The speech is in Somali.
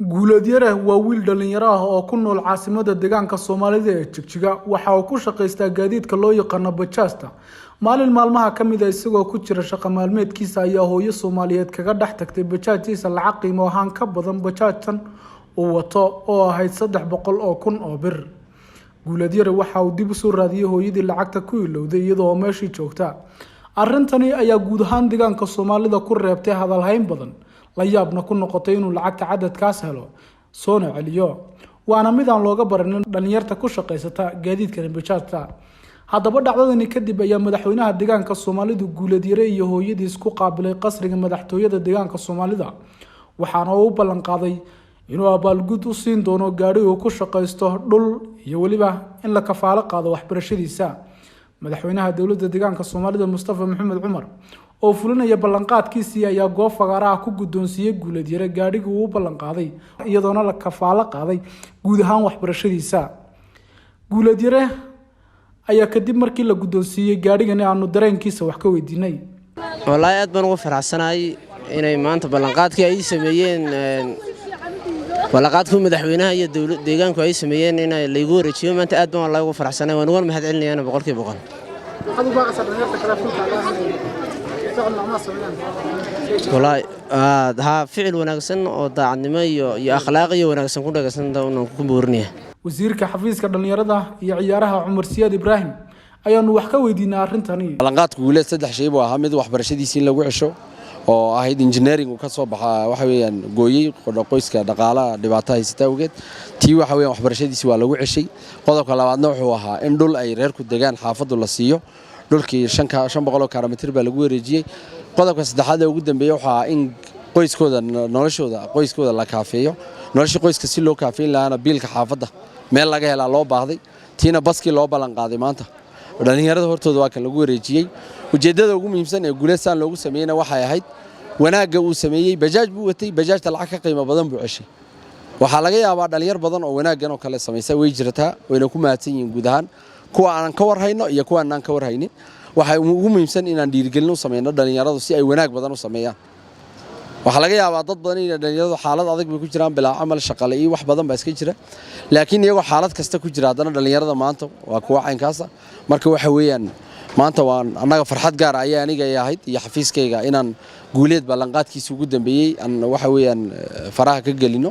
Guuleed Yare waa wiil dhalinyaro ah oo ku nool caasimada deegaanka Soomaalida ee Jigjiga. Waxa uu ku shaqaystaa gaadiidka loo yaqaano bajaajta. Maalin maalmaha ka mid ah, isagoo ku jira shaqo maalmeedkiisa, ayaa hooyo Soomaaliyeed kaga dhex tagtay bajaajtiisa lacag qiimo ahaan ka badan bajaajtan uu wato oo ahayd 300,000 oo bir. Guuleed Yare waxa uu dib usoo raadiyey hooyadii lacagta ku ilowday iyadoo meeshii joogta. Arrintani ayaa guud ahaan deegaanka Soomaalida ku reebtay hadalhayn badan, la yaabna ku noqotay inuu lacagta cadadkaas helo soona celiyo, waana mid aan looga baranin dhalinyarta ku shaqaysata gaadiidkani bajaajta. Haddaba dhacdadani kadib ayaa madaxweynaha deegaanka Soomaalidu Guuleed Yare iyo hooyadiis ku qaabilay qasriga madaxtooyada deegaanka Soomaalida, waxaana uu u ballan qaaday inuu abaalgud u siin doono gaadhi uu ku shaqaysto, dhul iyo weliba in la kafaalo qaado waxbarashadiisa. Madaxweynaha dowladda deegaanka Soomaalida Mustafa Maxamed Cumar oo fulinaya ballanqaadkiisii ayaa goob fagaaraha ku guddoonsiiyey Guuleed Yare gaadhigii uu u ballanqaaday, iyadoona la kafaalo qaaday guud ahaan waxbarashadiisa. Guuleed Yare ayaa kadib markii la guddoonsiiyey gaadhigani aanu dareenkiisa wax ka weydiinay. Wallaahi, aad baan ugu faraxsanahay inay maanta ballanqaadkii ay sameeyeen, ballanqaadkii madaxweynaha iyo deegaanku ay sameeyeen, in laygu wareejiyo maanta. Aad baan wallahi ugu faraxsanahay, waan ugana mahad celinayaana 100%. Wallaahi haa, ficil wanaagsan oo daacadnimo iyo akhlaaq iyo wanaagsan ku dhagaysan ku boorinaya. Wasiirka xafiiska dhalinyarada iyo ciyaaraha Cumar Siyaad Ibraahim ayaanu wax ka weydiinay arrintani. Ballanqaadka Guuleed saddex shay buu ahaa: mid waxbarashadiisii in lagu cesho oo ahayd engineering uu ka soo baxa, waxa weeyaan gooyey qoyska dhaqaalaha dhibaato haysata awgeed. Tii waxa weeyaan waxbarashadiisii waa lagu ceshay. Qodobka labaadna wuxuu ahaa in dhul ay reerku degaan xaafaddu la siiyo. Dhulkii 500 kaaramitir baa lagu wareejiyey. Qodobka saddexaad ee ugu dambeeyey wuxuu ahaa in qoyskooda, noloshooda, qoyskooda la kaafeeyo. Nolosha qoyska si loo kaafeyn lahaana biilka xaafadda meel laga helaa loo baahday. Tiina baskii loo ballan qaaday maanta dhalinyarada hortooda waa kan lagu wareejiyey. Ujeeddada ugu muhiimsan ee Guuleed saan loogu sameeyeyna waxay ahayd wanaagga uu sameeyey. Bajaaj buu watay, bajaajta lacag ka qiimo badan buu ceshay. Waxaa laga yaabaa dhalinyar badan oo wanaaggan oo kale samaysa way jirtaa, wayna ku mahadsan yihiin guud ahaan kuwa aanan ka warhayno iyo kuwa aanan ka warhaynin. Waxaa ugu muhiimsan inaan dhiirigelin u samayno dhalinyaradu si ay wanaag badan u sameeyaan. Waxaa laga yaabaa dad badan inay dhalinyaradu xaalad adag bay ku jiraan, bilaa camal, shaqale iyo wax badan baa iska jira, laakiin iyagoo xaalad kasta ku jira haddana dhalinyarada maanta waa kuwa caynkaasa. Marka waxa weeyaan maanta waan annaga farxad gaar ayaa aniga ay ahayd iyo xafiiskayga inaan Guuleed ballanqaadkiisa ugu dambeeyey aan waxa weeyaan faraha ka gelino.